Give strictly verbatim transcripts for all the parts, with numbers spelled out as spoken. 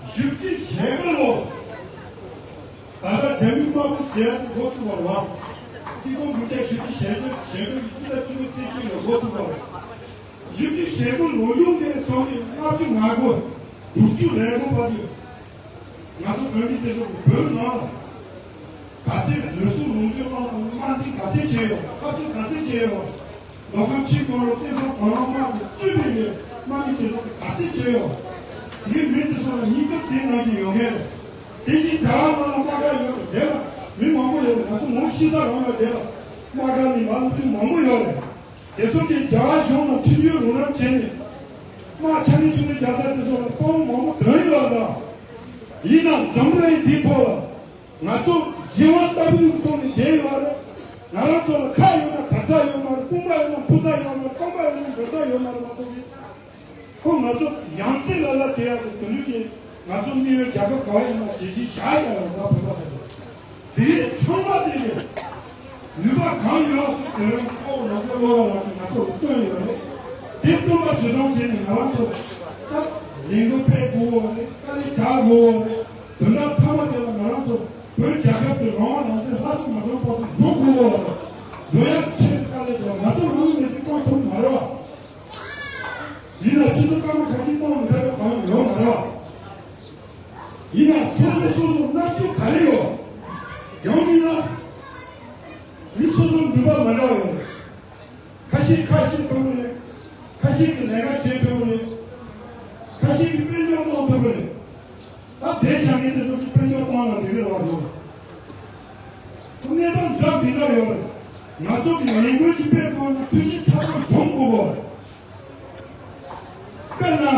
བཞི་བཅུ་ཞེ་དགུ་ལོ། ད་ལྟ་རྒྱ་མི་དམག་དཔུང་ཟེར་ཡག་དེ་འགོ་ཚུགས་པ་རེད་བ། གཅིག་སྟོང་དགུ་བརྒྱ་བཞི་བཅུ་ཞེ་བརྒྱད་ཞེ་དགུ་ཡི་སྤྱི་ཟླ་བཅུ་པའི་ཚེས་གཅིག་ལ་འགོ་ཚུགས་པ་རེད། བཞི་བཅུ་ཞེ་དགུ་ལོ་ཡུན་དེ་སོང་ནས་ལྔ་བཅུ་ང་དགུ། དྲུག་ཅུ་རེ་དགུ་བར་དུ། ང་ཚོ་བོད་མི་དེ་ཚོ་བོད་ནང་ལ་ག་ཚད་ལུས་ཟུངས་ལོངས་སྤྱོད་དམག་དང་དམག་འཛིང་ག་ཚད་བྱས་ཡོད། ཐབས་ཇུས་ག་ཚད་བྱས་ཡོད། མདོ་ཁམས་ཆེན་པོ་ལ་བསྟན་འཛིན་གོང་ལ་དམག་གིས་གཙོས་པའི་ཡོད་དམག་མི་དེ་ཚོ་ག་ཚད་བྱས་ཡོད། དེའི་མི་དེ་ཚོ་ལ་སྙིང་སྟོབས་དེ་ནང་བཞིན་ཡོད་མཁན་རེད། དེ་བཞིན་རྒྱ་གར་ནང་ལ་དམག་སྒར་ཡོད་རེད། དེ་ལ་མི་མང་པོ་ཡོད་རེད། ང་ཚོ་ངོ་ཤེས་ས་རང་ཡོད། དེ་ལ་དམག་སྒར་ནས་མར་སློབ་ཆུང་མང་པོ་ཡོད་རེད། དེ་ཚོ་གིས་རྒྱ་གར་གཞུང་ལ་མཐུན་འགྱུར་རོགས་རམ་བྱས་ནས། དམག་ཆ་ནས་ཆུང་ནས་རྒྱག་ས་དེ་ཚོ་ལ་དཔའ་བོ་མང་པོ་ཐོན་ཡོད་ལ། ཡིན་ནའང་འཛམ་གླིང་འདིའི་ཐོག་ལ་ང་ཚོ་ཡིད་དབང་ལྟ་བུའི་ཐོག་ནས་བསྡད་ཡོད་རེད། ང་རང་ཚོ་ལ་ཁ་ཡོད་ན་དགའ་ས་ཡོད་མ་རེད། དཔུང་པ་ཡོད་ན་འཕུར་ས་ཡོད་མ་རེད། རྐང་པ་ཡོད་ན་འགྲོ་ས་ཡོད་མ་རེད་མ་གཏོགས་ཀྱི། ཁོ་ང་ཚོ་ཡང་རྩེ་ལ་ལ་བསྡད་ཡག་གི་དོན་ལུགས་ཀྱི་ང་ཚོ་མི་ཡོད་རྒྱལ་ཁབ་ག་བ་ཡིན་ན་ཇེ་ཆེ་བཞག་ཡག་ལ་ང་བོད་པ་དེ་ཚོ་དེའི་ཚང་མ་དེ་ནས་ནུས་པ་གང་ཡོད་དེ་རང་ཁོ་ང་ཚོ་བློ་བ་ལ་ང་ཚོ་ལ་བཏོན་ཡོད་རེད། དེ་བཏོན་པ་བྱེད་སོང་བྱས་ནས་ང་རང་ཚོ་ད་ལས་འགུལ་སྤེལ་དགོས་བ་རེད། དཀའ་ལས་རྒྱག་དགོས་བ་རེད། དོན་དག་མཐའ་མ་དེ་ལ་ང་རང་ཚོ་བོད་རྒྱལ་ཁབ་ཀྱི་རང་དབང་རང་བཙན་ལྷ་སར་མ་སོང་བར་དུ་འགྲོ་དགོས་བ་རེད། འགྲོ་ཡག་ཆེད་དཀའ་ལས་རྒྱག་ང་ཚོ་རང་ལུས་མེར་སྲེག་གཏོང་ཐུབ་མ་རེད་བ། ཡིན་ན་ཕྱི་ཚོ་སྐར་མ་ཁ་ཤས་གཏོང་མི་ཐུབ་པའི་གང་ཡང་ཡོད་མ་རེད། ཡིན་ན་སོ་སོ་སོ་སོ་མནར་གཅོད་ག་རེ་ཡོད། ཡང་མིན་ན་མི་སོ་སོ་འདུན་པ་མ་འདྲ་བ་ཡོད་རེད། ཁ་ཤས་ཁ་ཤས་ཐོན་གི་རེད། ཁ་ཤས་ཀྱིས་ལས་ཀ་བྱེད་ཐུབ་ཀྱི་རེད། ཁ་ཤས་ཀྱིས་དཔལ་འབྱོར་གཏོང་ཐུབ་ཀྱི་རེད། ད་དེ་བྱ་ངན་དེ་ཚོ་གིས་དཔལ་འབྱོར་གཏོང་ལ་འགྲིག་གི་རེད་བ་འདུག་གནས་སྟངས་འདྲ་མི་འདྲ་ཡོད་རེད། ང་ཚོ་གི་ལས་འགུལ་གྱི་དཔེ་བཀོད་ན་ཐུགས་རྗེ་ཆ་ཚང་འཛོམས་དགོས་པ་རེད། དཔེར་ན།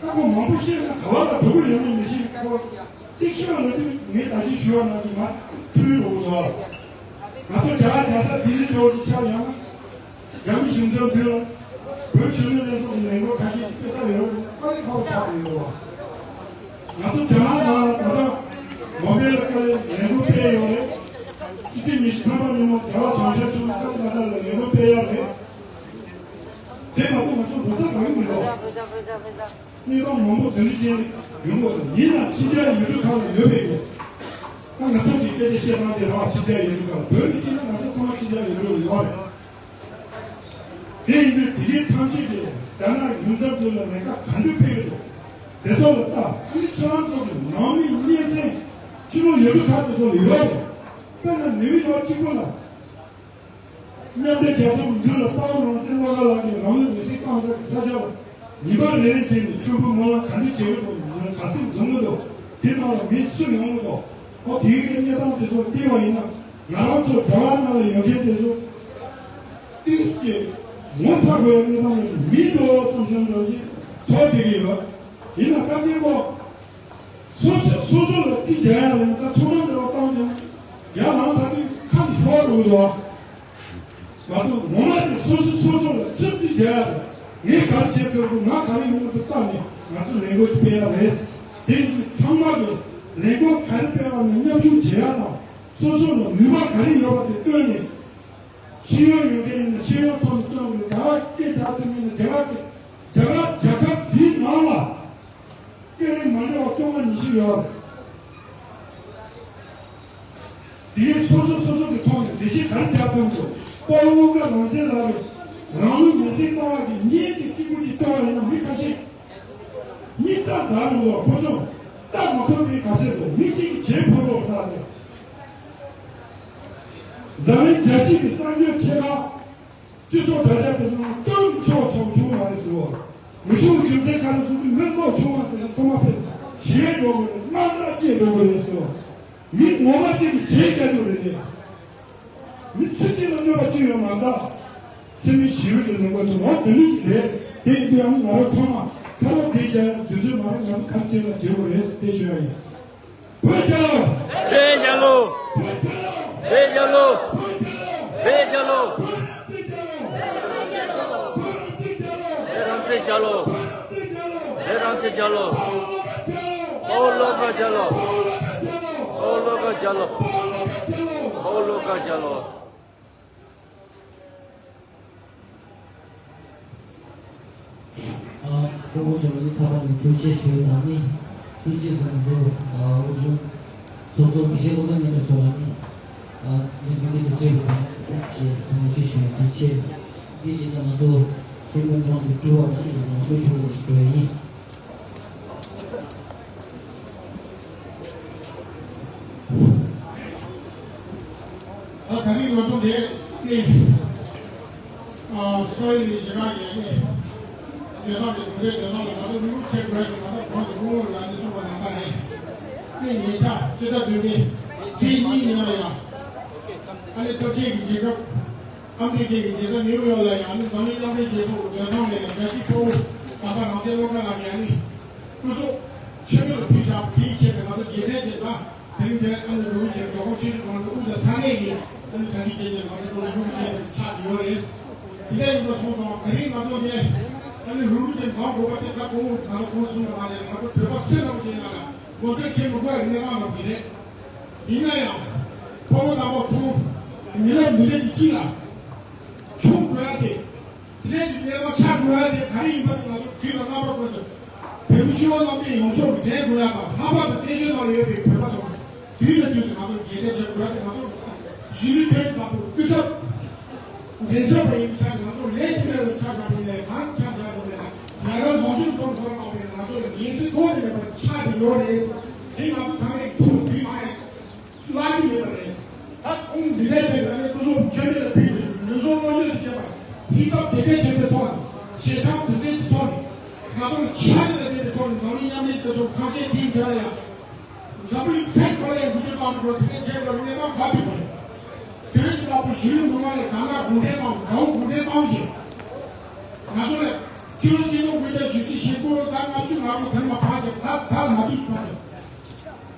ད་ཁོ་མང་པོ་བཤད་ན་ག་བ་ལ་འགྲོ་གི་ཡོད་མེད་མི་ཤེས། ཁོ་གཅིག་ཤོད་ལབ་དུས་ངས་ད་ཅི་ཞུ་བ་ནང་བཞིན་མར་འཁྲུལ་འགྲོ་གི་འདུག་ང་ཚོ་རྒྱ་གར་རྒྱལ་ས་ལྡི་ལི་འགྲོ་གི་ཆ་ཡང་ན། རྒྱ་མི་གཞུང་ཚབ་མདུན་ལ་བོད་གཞོན་ནུ་ལྷན་ཚོགས་ཀྱི་ལས་འགུལ་ཁ་ཤས་ཀྱི་སྤེལ་ས་ཡོད་རེད། ཨ་རི་ཁ་བ་ཆགས་ཀྱི་ཡོད་རེད། ང་ཚོ་རྒྱ་ནག་ནང་ལ་ད་ལྟ་མོ་པེ་ལ་དཀའ་ལས་ལས་འགུལ་སྤེལ་ཡོད་རེད། ཕྱི་ཚེས་ཉི་ཤུ་ཐམ་པ་ཉིན་མོ་རྒྱལ་བ་བྱང་ཆུབ་མཆོག་ལ་དཀའ་ལས་མ་ཐར་ལ་ལས་འགུལ་སྤེལ་ཡག་རེད། དེ་མ་གཏོགས་ང་ཚོ་འགྲོ་ས་གང་ཡང་མི་འདུག་གནས་སྟངས་མང་པོ་དེ་འདྲ་ཅན་ཡོང་གི་རེད། ཡིན་ན་ཕྱི་རྒྱལ་ཡུལ་གྲུ་ཁག་ལ་ཡོད་པའི་གི། ད་ང་ཚོ་གི་སྐད་ཆ་བཤད་སྟངས་དེ་རང་ཕྱི་རྒྱལ་ཡུལ་གྲུ་ཁག་ལ། བོད་ནས་བལྟས་ན་ང་ཚོ་ཚང་མ་ཕྱི་རྒྱལ་ཡུལ་གྲུ་ལ་ཡོད་རེད། དེ་ཡིན་དུས་དེ་གའི་ཐམས་ཅད་ཀྱིས་རྒྱ་ནག་གཞུང་ཚབ་དེ་ལ་ལས་ཀ་ག་འདྲ་སྤེལ་གི་འདུག་དེ་ཚོ་ལ་ལྟ། ཨ་ནི་ཁྱེད་རང་ཚོ་གི་ནང་མི་གཉེན་ཚན་ཕྱི་ལོགས་ཡུལ་གྲུ་ཁག་དེ་ཚོ་ལ་ཡོད་རེད། དཔེར་ན་ནིའུ་ཡོག་གཅིག་པུ་ལ། མཉམ་འབྲེལ་རྒྱལ་ཚོགས་ཀྱི་མདུན་ལ་དཔའ་བོ་རང་བཙན་བློ་དགའ་ལགས་ཀྱིས་རང་ལུས་མེར་སྲེག་བཏང་ས་གི་ས་ཆ་ལ་ཉིན་པ་རེ་རེ་བརྒལ་ནས་མཆོད་འབུལ་སྨོན་ལམ་ག་འདྲ་བྱེད་ཀྱི་འདུག་ག་ཚོད་འཛོམས་ཀྱི་འདུག་དེ་ནང་ལ་མི་སུ་ཡོང་གི་འདུག་ཨོ་དེ་གའི་གནས་སྟངས་དེ་ཚོ་བལྟས་པ་ཡིན་ན་ང་རང་ཚོ་རྒྱ་གར་ནང་ལ་ཡོད་མཁན་དེ་ཚོ་ཏིས་ཀྱི་ངོ་ཚ་དགོས་ཡ་གནས་སྟངས་ལ་མི་འདུག་བསམ་བསམ་འདྲ་ཅིག་ཚོར་བསྡད་ཀྱི་ཡོད། ཡིན་ན་སྐབས་དེ་གོ་སོ་སོ་སོ་སོ་ལ་རྩིས་རྒྱག་ཡ་རེད་ན་ད་ཚོགས་ཁང་འདྲ་བ་བཏང་ཀྱང་ཡར་ལངས་ཚར་དུས་ཁ་ནས་ཤོར་འགྲོ་གི་འདུག་བ། མ་གཏོགས་ངོ་མ་དེ་སོ་སོ་སོ་སོ་ལ་ཚུར་རྩིས་རྒྱག་ཡ་རེད། ངས་ག་རེ་བྱེད་དགོས་འདུག་ང་ག་རེ་ཡོང་གི་འདུག་བལྟས་ནས་ང་ཚོ་ལས་འགུལ་དེ་སྤེལ་ཡ་རེད། དེ་ཡིན་དུས་ཚང་མ་གིས་ལས་འགུལ་ག་རེ་སྤེལ་བ་ན་མཉམ་ཞུགས་བྱེད་ཡ་དང་སོ་སོ་ལ་ནུས་པ་ག་རེ་ཡོད་པ་དེ་བཏོན་ནས། ཤེས་ཡོན་ཡོད་མཁན་ཡིན་ན་ཤེས་ཡོན་ཐོག་ནས་སྟོན་དགོས། རྒྱ་གར་སྐད་རྒྱག་ཐུབ་མཁན་ཡིན་ན་རྒྱ་གར་སྐད། རྒྱ་གར་རྒྱལ་ཁབ་འདིའི་ནང་ལ་སྐད་རིགས་མ་འདྲ་བ་བཅོ་ལྔ་ཉི་ཤུ་ཡོད་རེད། དེའི་སོ་སོ་སོ་སོ་གི་ཐོག་ནས་འགྲེལ་བཤད་ག་རེ་རྒྱག་ཐུབ་འདུག་དཔའ་བོ་བློ་དགའ་རང་བཙན་ལགས་ཀྱིས་རང་ལུས་མེར་སྲེག་བཏང་བ་གི་གཉིས་དེ་གཅིག་པུ་གཅིག་བཏོན་པ་ཡིན་ན་མི་ཁ་ཤས། མི་རྩ་དག་རུ་བ་ཕོ་ཚོ་རྟ་མ་ཁོག་པའི་ག་ཟེར་དུ་མི་གཅིག་གིས་བྱེད་ཕོ་ལོག་ལྟ་སྟེ། འཛམ་གླིང་རྒྱལ་སྤྱི་གི་གསར་འགྱུར་ཆེ་ཁག་སྤྱི་ཚོགས་དྲ་རྒྱ་དེ་ཚོ་སྟོན་ཆོག་ཆོག་བྱུང་མ་རེད་ཟེར་བ། མི་ཆོག་རྒྱུ་མཚན་ག་རེ་ཟེར་དུས་མི་ལོ་ཆུང་བ་དེ་ཚོ་ཚང་མ་ཕེབས་ཞེད་འགྲོ་གི་རེད། དམག་སྒར་སྐྱེལ་འགྲོ་གི་རེད་ཟེར་བ། མི་ངོ་མ་གཅིག་གིས་བྱེད་རྒྱག་རྒྱུ་རེད་དེ། མི་སུ་གཅིག་ལ་གནོད་པ་བྱུང་ཡོད་མ་རེད། འཚེ་མེད་ཞི་བའི་གི་ལས་འགུལ་དེ་འོ་དེ་འདྲ་ཞིག་རེད། དེ་ཡིན་དུས་ཡང་ང་རང་ཚང་མ་ཁ་རོག་དེ་རྒྱག་དུས་ཚོད་མ་རེད། ང་ཚོ་ག་རེ་བྱེད་ན་བྱེད་དགོས་རེད་དེ་ཞུ་ཡ་ཡིན། བོད་རྒྱལ་ལོ། བོད་རྒྱལ་ལོ། བོད་རྒྱལ་ལོ། བོད་རྒྱལ་ལོ། བོད་རྒྱལ་ལོ། བོད་རྒྱལ་ལོ། བོད་རང་བཙན་རྒྱལ་ལོ། བོད་རང་བཙན་རྒྱལ་ལོ། བོད་རང་བཙན་རྒྱལ་ལོ། བོད་རང་བཙན་རྒྱལ་ལོ། དཔའ་བོ་བློ་དགའ་རྒྱལ་ལོ། དཔའ་བོ་བློ་དགའ་རྒྱལ་ལོ། དཔའ་བོ་བློ་དགའ་རྒྱལ་ལོ། དཔའ་བོ་བློ་དགའ་རྒྱལ་ལོ། དཔའ་བོ་བློ་དགའ་རྒྱལ་ལོ། དཔའ་བོ་བློ་དགའ་རྒྱལ་ལོ། ཨ། སྐུ་ངོ་མཆོག་ལ་ནི་ཐོག་མ་ནས་ཐུགས་རྗེ་ཆེ་ཞུ་ཡི་དང་ནི། ཐུགས་རྗེ་ཆེ་ཟེར་ན་ཚོ་ཨ་དབུ་བྱུང་ཚོགས་གཙོ་དགེ་བཤེས་བློ་བཟང་ཉི་མ་མཆོག་ལ་ནི་ཨ་ནི་དགོན་སྡེ་དང་འབྲེལ་བའི་དང་ཞེས་གསུང་ཆེ་ཞུ་ཡི། ཐུགས་རྗེ་ཆེ། འདི་ཇི་ཙམ་ང་ཚོ་ཆེན་མོ་ཁོང་གི་སྤྲུལ་བ་ནི་ཡང་དགོས་ཆོག་ཞུ་ཡི། ད་ད་རིང་ང་ཚོ་འདིར་ནི་ཨ་སོ་ཡི་ནི་ཞེ་དྲག་ཡས་ནི་རྒྱལ་ཁབ་ཀྱི་དགོན་སྡེ་དེ་དག་ལ་ང་ཚོ་མི་ལུགས་ཆེན་པོའི་ང་ཚོ་གོང་དུ་སྐུ་ངོ་ལ་ནི་གསུངས་པ་ནང་ལྟར་རེད། ནི་ཉེ་ཆར་ཕྱི་ཟླ་བདུན་པའི་ཚེས་གཉིས་ཉིན་ལ་ཡང་ཨ་ནི་སྟོབས་ཆེན་གྱི་རྒྱལ་ཁབ་ཨ་མི་རི་ཀའི་རྒྱལ་ས་ནིའུ་ཡོག་ལ་ཡང་ནི་འཛམ་གླིང་མཉམ་འབྲེལ་རྒྱལ་ཚོགས་ཀྱི་མདུན་ཐང་ལ་ཡང་རྒྱལ་སྤྱིའི་དཔའ་བོ་ད་ལྟ་རང་བཙན་སློབ་གྲྭ་ལ་ཡང་ནི་སྐུ་སྲོག་མཆོད་མེ་ལ་ཕུལ་བཞག་པ་དེའི་ཆེད་དུ་ང་ཚོ་རྗེས་དྲན་བྱེད་ན། དེ་རིང་འདིར་ཨ་ནི་རུ་རུ་ཅན་རྒྱལ་ཁོངས་ཆེ་ཤོས་ཁོ་རང་ཚོ་དབུས་དང་ས་གནས་ཀྱི་ཨ་ནི་གྲ་སྒྲིག་བྱེད་ཀྱི་ང་ཚོ་རུ་རུ་ཅན་ཆགས་ཡོད་རེད། དེ་འདྲ་ཡིན་པ་སོང་ཙང་དེ་རིང་ང་ཚོ་འདིར་ཨ་ནི་རུ་རུ་ཅན་གང་དགོས་པ་དེ་ད་གོང་ང་ཚོ་གོང་གསུངས་པ་མ་ཟད་ང་ཚོ་བོད་པ་སུ་ལ་བྱེད་ན་ལ་ངོ་སྤྲོད་བྱེད་མི་དགོས་པའི་གནས་སྟངས་ལ་འདི་རེད། ཡིན་ན་ཡང་ཕོ་བོ་དམ་པ་ཁོང་མི་ལབ་མི་ལབ་ཀྱི་གཅིག་ལ་ཆུང་དགོས་ཡ་དེ། དེ་ནས་ཀྱི་གནས་སྟངས་ཆགས་དགོས་ཡ་དེ་ག་རེ་ཡིན་པ་དེ་ང་ཚོ་དུས་དང་རྣམ་པ་ཀུན་ཏུ་བོད་མི་ཆོས་པ་རྣམས་དེ་ཡོངས་རྫོགས་དྲན་དགོས་ཡ་དང་། ལྷག་པར་དུ་བཙན་བྱོལ་ནང་ལ་ཡོད་པའི་བོད་པ་ཚོ་དུས་ནས་དུས་སུ་ང་ཚོ་རྗེས་དྲན་བྱེད་དགོས་ཡ་དེ་ང་ཚོ་གཞིས་ལུས་བོད་དམ་པའི་སྐུ་ཚབ་འགན་ཚབ་པ་ཡིན་པའི་ཆ་ནས་ང་ཚོ་ལས་ཀྱི་ལས་ལ་ཆ་བཞག་པ་ཡིན་ནའི་གང་ཆ་བཞག་དགོས་ནའི་ང་རང་བཟང་སྤྱོད་གཏོང་ཚོར་གནང་བའི་ང་ཚོ་ལ་འགན་འཁྲི་ཐོག་ནས་མེད་པར་ཆགས་ཀྱི་ཡོད་རེད། དེ་ང་ཚོ་ཚང་མས་ཐུགས་དུས་མ་ཡིན། བླ་ཆེན་མེད་པ་རེད། ད་ཁོང་འདི་འདྲའི་ཆེད་དུ་ཨ་ནི་སྐུ་སྲོག་མཆོད་མེ་ལ་ཕུལ་ཏེ་ལུས་སྲོག་བློ་ཆོས་ཀྱི་བྱེད་པ་ཧིན་སྐབས་དེ་འདྲའི་ཆེད་དུ་ཐོག་ནས་ཞེ་ཆང་དེ་འདྲའི་ཐོག་ནས་ང་ཚོ་ལ་ཆ་ཞིག་ལ་བརྟེན་པའི་ཐོག་ནས་འཛམ་གླིང་མཉམ་འབྲེལ་རྒྱལ་ཚོགས་ཁང་ཆེན་དེའི་མདུན་ལ་ཡང་འཛམ་བུ་གླིང་ཚད་མཐོ་ལ་ཡང་འགུལ་སྐྱོད་བཏང་འགྲོ་དེ་འདྲའི་བྱེད་དགོས་གནས་སྟངས་ག་དུས་བར་དེ་རིང་གི་ལ་ཕུགས་གཞིས་ལུས་མི་མང་ལ་གང་ལ་གུང་ཁྲན་ཏང་དགའ་བོ་གུང་ཁྲན་ཏང་གིས་ང་ཚོ་ལ་ཕྱི་ལོ་ཆིག་སྟོང་དགུ་བརྒྱ་བཞི་བཅུ་ཞེ་དགུ་ལོ་ཟླ་ལྔ་བཅུ་ང་དགུ་དེ་མ་ཕར་གྱི་ད་ད་ལ་མ་ཐུག་པ་རེད།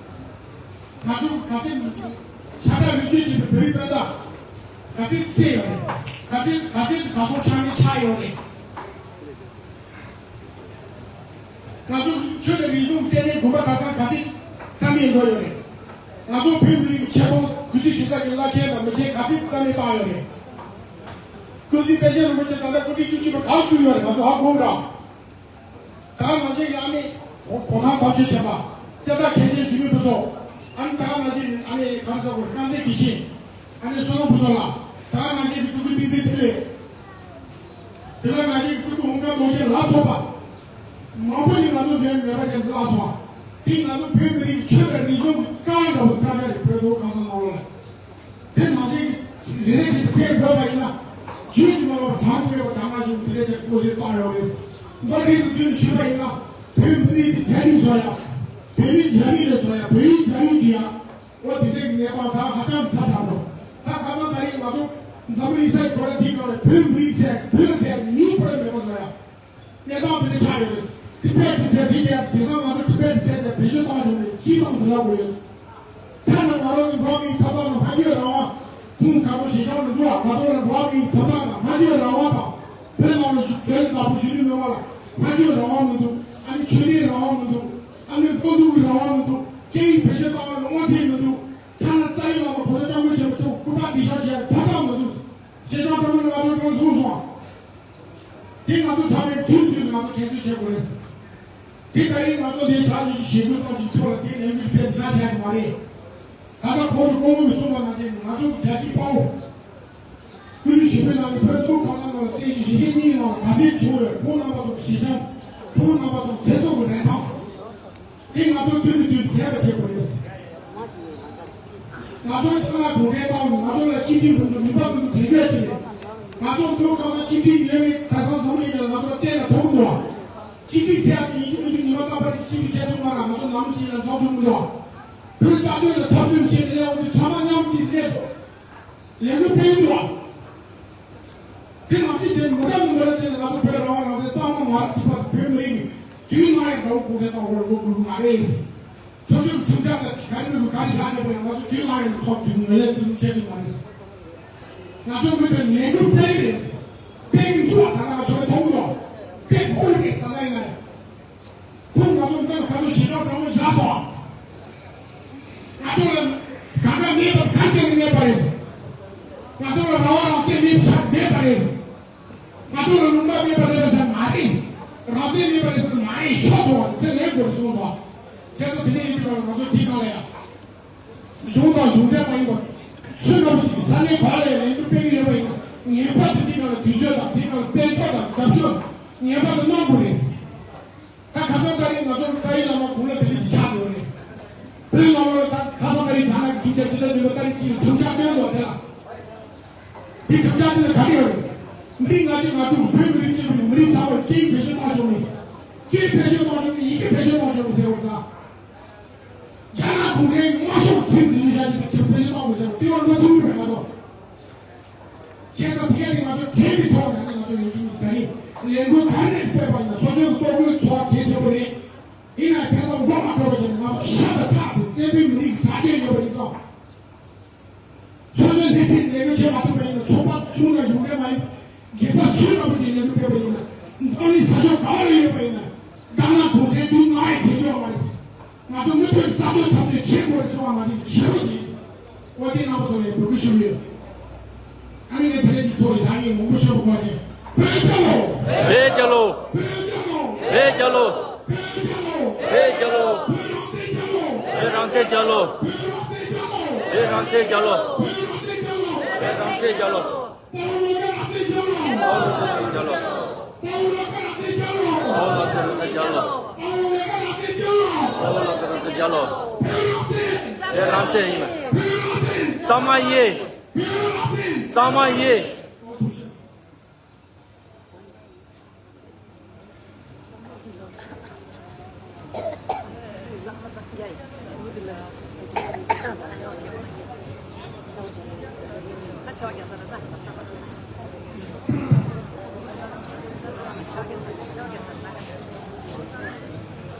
ང་ཚོ་ག་ཚད་ཤ་ཁྲག་རུས་གཅོད་བྱེད་པའི་བོད་རིགས་སྤུན་ཟླ་ག་ཚད་བསད་ཡོད་རེད། ག་ཚད་ག་ཚད་ག་ཚོད་ཆགས་ནས་ཆགས་ཡོད་རེད། ང་ཚོ་ཆོས་དང་རིག་གཞུང་ལྟེ་གནས་དགོན་པ་ག་ཚང་ག་ཚད་རྩ་མེད་འགྲོ་ཡོད་རེད། ང་ཚོ་བོད་མི་རིགས་ཀྱི་ཆེ་མཐོང་གུས་བརྩི་ཞུ་ས་ཀྱི་བླ་ཆེན་དང་མི་ཆེན་ག་ཚད་རྩ་མེད་བཏང་ཡོད་རེད། སྐུ་ཚེ་དཔལ་ཆེན་རིན་པོ་ཆེ་ད་ལྟ་སྐུ་ཕྲེང་བཅུ་གཅིག་པ་གང་བཞུགས་ཡོད་རེད། ང་ཚོ་ཧ་གོ་ར། ད་ག་ནང་བཞིན་གྱི་ཨ་ནི་གོ་གོ་ནང་བབ་ཅོལ་བྱས་པ་གསེར་རྟ་མཁན་ཆེན་འཇིགས་མེད་ཕུན་ཚོགས། ཨ་ནི་ད་ག་ནང་བཞིན་ཨ་ནི་གང་ཟེར་དགོས་རེད། རྐང་རྩེད་དགེ་བཤེས། ཨ་ནི་བསོད་ནམས་ཕུན་ཚོགས་ལགས། ད་ག་ནང་བཞིན་གྱི་སྤྲུལ་སྐུ་བསྟན་འཛིན་བདེ་ལེགས། དེ་ག་ནང་བཞིན་གྱི་སྤྲུལ་སྐུ་ཧཱུྃ་ལྔ་རྡོ་རྗེ་ལ་སོགས་པ། མང་པོ་ཞིག་ང་ཚོ་འདིར་མེད་པ་ཅན་ལ་སོགས་པ། དེ་ང་ཚོ་བོད་མི་རིགས་ཆོས་དང་རིག་གཞུང་གི་རྐང་འདྲ་བོ་ཐབས་ཆག་རེད། བོད་མདོ་ཁམས་གསུམ་ནང་ལོགས་ལ། དེ་ནང་བཞིན་གྱི་རེ་རེ་བཞིན་གསལ་འགོད་པ་ཡིན་ན། རྒྱུད་ཀྱི་མ་ལོག་གྲངས་ཀྱི་མེད་པ་གང་མང་ཞིག་དེ་འདྲ་ཅིག་བཀོད་སྲོལ་བཏང་ཡོད་རེད། མདོར་བསྡུས་སུ་དོན་ཞུས་པ་ཡིན་ན། བོད་མི་རིགས་ཀྱི་རྒྱ་རིགས་བཟོ་ཡ། བོད་མི་རྒྱ་མི་ལ་བཟོ་ཡ། བོད་ཡིག་རྒྱ་ཡིག་བྲིས་ཡ། འོ་དེ་འདྲའི་གནས་སྟངས་ད་ཧ་ཅང་ཚ་དྲགས་འདུག་ད་ཁ་སང་ད་རེས་ང་ཚོ་འཛམ་བུ་གླིང་ས་ཡི་གོ་ལ་འདིའི་སྒང་ལ་བོད་མི་རིགས་ཟེར་བོད་ཟེར་མིང་ཁོ་རང་མེད་པ་བཟོ་ཡ། གནས་སྟངས་དེ་འདྲ་ཆགས་ཡོད་རེད། ཊི་བེ་ཊི་ཟེར་བྲིས་ཏེ་དེང་སང་ང་ཚོ་ཊི་བེ་ཊི་ཟེར་ཏེ་བེད་སྤྱོད་བཏང་བྱུང་རེད། ཤེས་ཙམ་ཟེར་ལབ་དགོས་ཡོད། ཐ་ན་ང་རང་གི་འགྲོ་བ་མིའི་ཐོབ་ཐང་དང་སྨྲ་བརྗོད་རང་དབང་། ཁོང་ཁ་སང་ཞེ་སྦྱང་མི་འདུག་ང་ཚོ་ལ་འགྲོ་བ་མིའི་ཐོབ་ཐང་དང་སྨྲ་བརྗོད་རང་དབང་དང་། བོད་ནང་ལ་བཞུགས་བོད་ནང་བཞུགས་མི་མང་ལ་སྨྲ་བརྗོད་རང་དབང་མི་འདུག་ཨ་ནི་ཆོས་དད་རང་དབང་མི་འདུག་ཨ་ནི་བློ་འདུག་གི་རང་དབང་མི་འདུག་སྐད་ཡིག་བེད་སྤྱོད་གཏོང་བའི་རང་དབང་ཚད་མི་འདུག་ཐ་ན་རྩ་བའི་བླ་མ་གོང་ས་སྐྱབས་མགོན་ཆེན་པོ་མཆོག་སྐུ་པར་འདི་བཞག་བྱས་ཐོབ་ཐང་མི་འདུག་ཞེ་སྦྱང་ཁྲོམ་ལ་ང་ཚོ་གྲོངས་སོང་སོང་། དེ་ང་ཚོ་ཚང་མས་དུས་དུས་ང་ཚོ་དྲན་གསོ་བྱེད་དགོས་རེད། དེ་ད་རིང་ང་ཚོ་འདིར་ཕྱག་ཕྱིད་ཞུ་དགོས་སྟངས་ཀྱི་ཐོག་ལ་དེ་ལས་འགུལ་སྤེལ་བཞག་བྱས་མ་རེད། ད་ལྟ་གོང་དུ་སྐུ་ངོ་གིས་གསུངས་པ་ནང་བཞིན་ང་ཚོ་རྒྱལ་གཅེས་དཔའ་བོ། སྐུ་ཕྲེང་བཞི་པའི་ནང་ནས་བོད་ཐུགས་གང་ས་ནང་ལ་བཙན་བྱོལ་ཞིང་ཆེན་གཉིས་ནང་ལ་ག་ཚོད་བྱུང་ཡོད། ཁོང་རྣམ་པ་ཚོ་ཞེ་སྦྱང་། ཁོང་རྣམ་པ་ཚོ་ཚེ་སྲོག་གི་རིན་ཐང་། དེ་ང་ཚོ་མདུན་དུ་དུས་སུ་བྱས་པ་བྱེད་དགོས་རེད། ང་ཚོ་ལྕང་ལ་གུང་ཁྲན་ཏང་གིས་ང་ཚོ་ལ་སྤྱི་འཐུས་མི་འདུག་མི་འབོར་མི་འདུག་དྲན་རྒྱུ་དེ་རེད། ང་ཚོ་མདོ་ཁམས་ས་སྤྱི་འཐུས་ཡོད་མེད་ད་སང་འཛམ་གླིང་ཡོངས་ལ་ང་ཚོ་ལ་བལྟས་ན་མཐོང་གི་འདུག་སྤྱི་འཐུས་ཟེར་ཡག་དེ་ཡིན་གཅིག་མིན་གཅིག་ཉི་མ་རྟག་པར་གྱི་སྤྱི་འཐུས་བྱས་ཐུབ་མ་རེད། ང་ཚོ་ནང་མི་ཞིག་ལ་འཛོམས་ཐུབ་མི་འདུག་བོད་རྩ་དོན་ལ་འཐབ་རྩོད་བྱེད་མི་ལས་འོང་དུས་ཚང་མ་མཉམ་དུ་སླེབས་འདུག་ལས་འགུལ་སྤེལ་འདུག་བ། དེ་ནང་བཞིན་བྱས་ནས་མི་འདྲ་མི་འདྲ་བྱས་ནས་ང་ཚོ་བོད་རང་དབང་རང་བཙན་གཙང་མ་མ་རེད་ཅེས་པ་བོད་མི་རིགས་ཀྱིས་དུས་ནམ་ཡང་དགའ་བོ་གུང་ཁྲན་ཏང་འོག་ལ་ལོག་དགོས་ཀྱི་མ་རེད། ཆོས་ཕྱོགས་ཁྲིམས་འཆར་དང་ག་རེ་མི་དགོས་ག་རེ་བཞག་བསྡད་པ་ཡང་ང་ཚོ་དུས་ནམ་ཡང་ཐོག་དུས་ངོས་ལེན་བརྩི་སྲུང་བྱེད་ཀྱི་མ་རེད། ང་ཚོ་མི་དེ་ལས་འགུལ་སྤེལ་གྱི་རེད། སྤེལ་གྱི་འདུག་བ། ད་ལྟ་ང་ཚོ་ལ་མཐོང་གི་འདུག་སྤེལ་དགོས་ཀྱི་རེད། ད་ལྟ་ཡིན་ན་ཡང་། ཁོང་ང་ཚོ་མདུན་ཁ་ཐུག་ཞེ་དྲག་དྲང་མོ་བཞག་སོང་། ང་ཚོ་ལ་གང་ག་མེད་པ་གང་བྱས་ནས་མེད་པ་རེད། ང་ཚོ་ལ་རང་དབང་རང་བཙན་མེད་པ་ཆགས་མེད་པ་རེད། ང་ཚོ་ལ་ལུང་པ་མེད་པ་རེད་པ་ཆགས་མ་རེད། རང་བཙན་མེད་པ་རེད་ཟེར་ན་མ་ཡིན་ཤོག་ཚོ་བ་ཚེ་ལས་དགོས་རེད་གསུངས་སོང་། བྱས་ཙང་དེ་ནས་ཡིན་དུས་ང་ཚོ་དེའི་སྒང་ལ་ཡ། གཞུང་དང་གཞུང་འབྲེལ་མ་ཡིན་པ། སུ་འདྲ་པོ་ཅིག་ས་གནས་ག་ལ་ཡང་ལས་འགུལ་སྤེལ་གྱི་ཡོད་པ་ཡིན་ན་ངེས་པར་དུ་དེའི་ནང་ལ་དུས་ཚོད་དང་དེའི་ནང་ལ་དཔལ་འབྱོར་དང་འདབ་ཆགས་ངེས་པར་དུ་གནང་དགོས་རེད། ད་ཁ་སང་ད་རེས་ང་ཚོ་ཏཱ་ལའི་བླ་མ་དགུང་ལོ་དེ་འདྲ་ཅིག་ཆགས་ཡོད་རེད། བོད་ནང་ལོགས་ལ་ད་ཁ་སང་ད་རེས་ད་ནང་གི་ཆིག་བརྒྱ་ཇི་ལྟར་འདུག་པ་ད་རེས་ཅིག་ལ་གྲུབ་ཆ་སྟོན་དགོས་དེ་ལ། འདི་གྲུབ་ཆ་དེ་ལ་ག་རེ་ཡོད་རེད། མི་ལྔ་བཅུ་ང་དྲུག་བོད་མི་རིགས་གཙོས་པའི་མི་རིགས་ཚང་མར་སྐད་ཡིག་བེད་སྤྱོད་གནང་ཆོག་མེད། སྐད་ཡིག་བེད་སྤྱོད་གནང་ཆོག་མེད། ཡི་གེ་བེད་སྤྱོད་གནང་ཆོག་མེད་ཟེར་བ་ད། རྒྱ་ནག་གུང་ཁྲན་གྱི་དམར་ཤོག་ཁྲིམས་འདི་ཚོའི་ཆ་ནས་ཁྲིམས་བེད་སྤྱོད་གཏོང་དགོས་ཟེར་བ་དེ་བར་མ་ཐུག་པའི་ང་ཚོ། བྱས་ཙང་དེ་ག་ནས་ང་ཚོ་དྲན་པའི་ཐོག་ནས་ང་ཚོ་ཡོད་ཀྱི་མི་ད་ནི་ལས་འགུལ་ག་རེ་སྤེལ་བ་ཡིན་ན་སོ་སོའི་ལྟོ་གོས་འཚོ་བ་གལ་ཆེན་པོ་རེད། ཡིན་ན་དེ་ཚོ་མགོ་མ་འཁོར་བ་བྱས་ནས་ང་ཚོ་ཤ་དང་ཁྲག་དང་བཙན་པོའི་མི་རིགས་ཀྱི་དྲག་རྒྱལ་ཡོད་པ་ཡིན་ཙང་། སོ་སོའི་སྣེ་ཁྲིད་ལས་འགུལ་བྱེད་མ་ཐུབ་པ་ཡིན་ན་ཚོགས་པ་ཆུང་ལ་གཞུང་འབྲེལ་མ་ཡིན། སྒེར་པ་སུ་ལ་བུ་དེ་ལས་འགུལ་སྤེལ་བ་ཡིན་ན་འཛམ་གླིང་ས་ཕྱོགས་ག་བ་ལ་ཡོད་པ་ཡིན་ན་ལྡང་ན་གུང་ཁྲན་དུས་ང་ཡི་བྱེད་ཆོག་མ་རེད། ང་ཚོ་མུ་མཐུད་རྩ་གཏོར་འཐབ་རྩོད་བྱེད་དགོས་རེད་གསུང་བ་མ་བྱེད་བྱེད་རོགས་གྱིས། འོ་དེ་རྣམ་པ་ཚོ་ལ་འབོད་སྐུལ་ཞུ་གི་ཡོད། ཨ་ནི་ངས་དེ་རིང་འདི་ཐོག་ལ་བཞག་ཡིན། མང་པོ་ཤོར་བ་གོ་ཆེ། བོད་རྒྱལ་ལོ། བོད་རྒྱལ་ལོ། བོད་རྒྱལ་ལོ། བོད་རྒྱལ་ལོ། བོད་རྒྱལ་ལོ། བོད་རྒྱལ་ལོ། བོད་རང་བཙན་རྒྱལ་ལོ། བོད་རང་བཙན་རྒྱལ་ལོ། བོད་རང་བཙན་རྒྱལ་ལོ། བོད་རང་བཙན་རྒྱལ་ལོ། བོད་རང་བཙན་རྒྱལ་ལོ། བོད་རང་བཙན་རྒྱལ་ལོ། བོད་རང་བཙན་རྒྱལ་ལོ། བོད་རང་བཙན་རྒྱལ་ལོ། བོད་རང་བཙན་རྒྱལ་ལོ། བོད་རང་བཙན་རྒྱལ་ལོ། བོད་རང་བཙན་ཡིན། བོད་རང་བཙན། གཙང་མ་ཡིན། བོད་རང་བཙན། གཙང་མ་ཡིན།